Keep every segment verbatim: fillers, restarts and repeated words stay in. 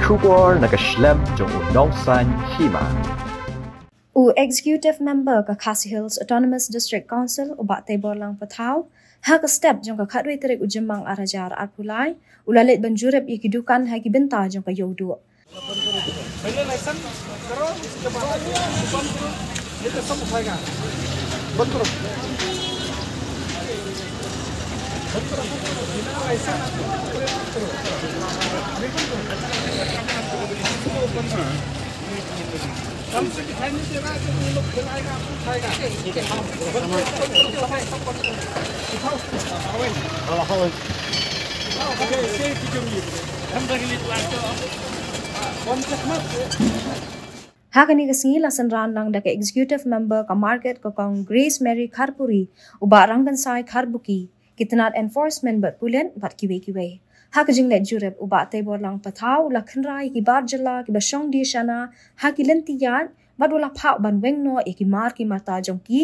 Khubor na ka shlem jong u nongsan hima. U Executive Member ka Khasi Hills Autonomous District Council, u Bah Teiborlang Pathaw, ha ka step jong ka khatwei tarik u Jymmang ar hajar arphew lai, u la leit ban jurip ïa ki dukan ha ki bynta jong ka Ïewduh. पहले लाइसेंस करो, उसके बाद बंद करो, नहीं तो सब उठाएगा। बंद करो। बंद करो, बंद करो। बिना लाइसेंस आप लोग ऑपरेट मत करो। बिल्कुल करो। इसको बंद करो। कल से दिखाई नहीं दे रहा है, तो वो लोग फिर आएगा, आपको उठाएगा। बंद करो, बंद करो, सब बंद करो। उठाओ, उठाओ। Ha kane ka sngi la synran lang da ka Executive Member ka Market ka Kong Grace Mary Kharpuri, u Bah Rangkynsai Kharbuki, ki tnat enforcement bad pulit bad kiwei kiwei. Ha ka jingleit jurip u Bah Teiborlang Pathaw u la kynra ïa ki bar jylla kiba shong die shana ha ki lynti ïaid bad u la phah ban weng noh ïa ki mar ki marta jong ki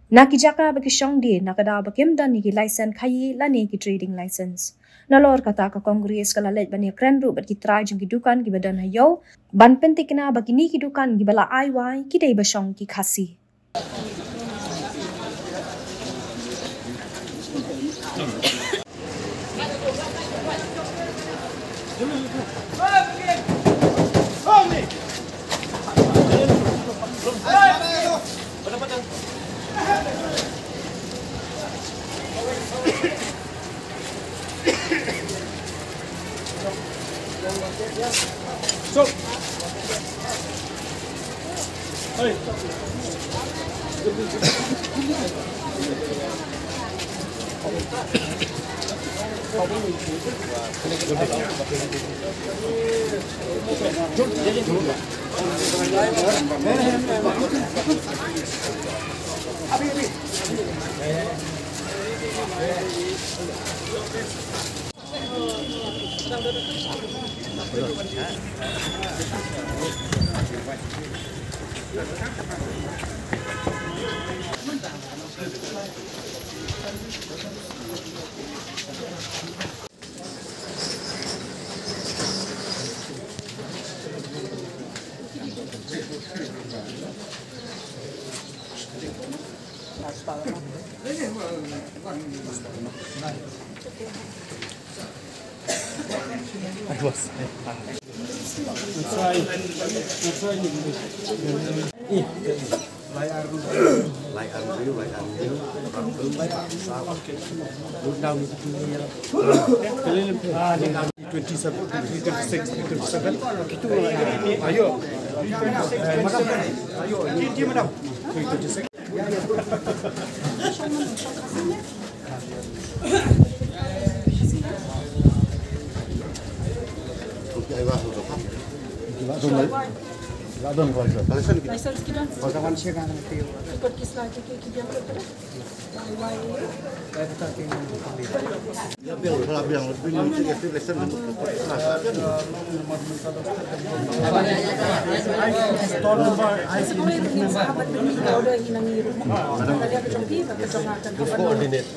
na ki jaka ba ki shong die na ka daw ba kim don ïa ki license khaïi lane ki trading license. Nalor kata ka Kong Grace ka la leit ban ïakren ruh bad ki trai jong ki dukan kiba don ha ïew ban pynthikna ba kine ki dukan kiba la ai wai ki dei ba shong ki Khasi. Twenty-seven, twenty-six, twenty-seven. Ayo. Twenty-six, twenty-seven. Ayo. Twenty-six. License ki don. Record ki slide ki, ki biang ko. Coordinate.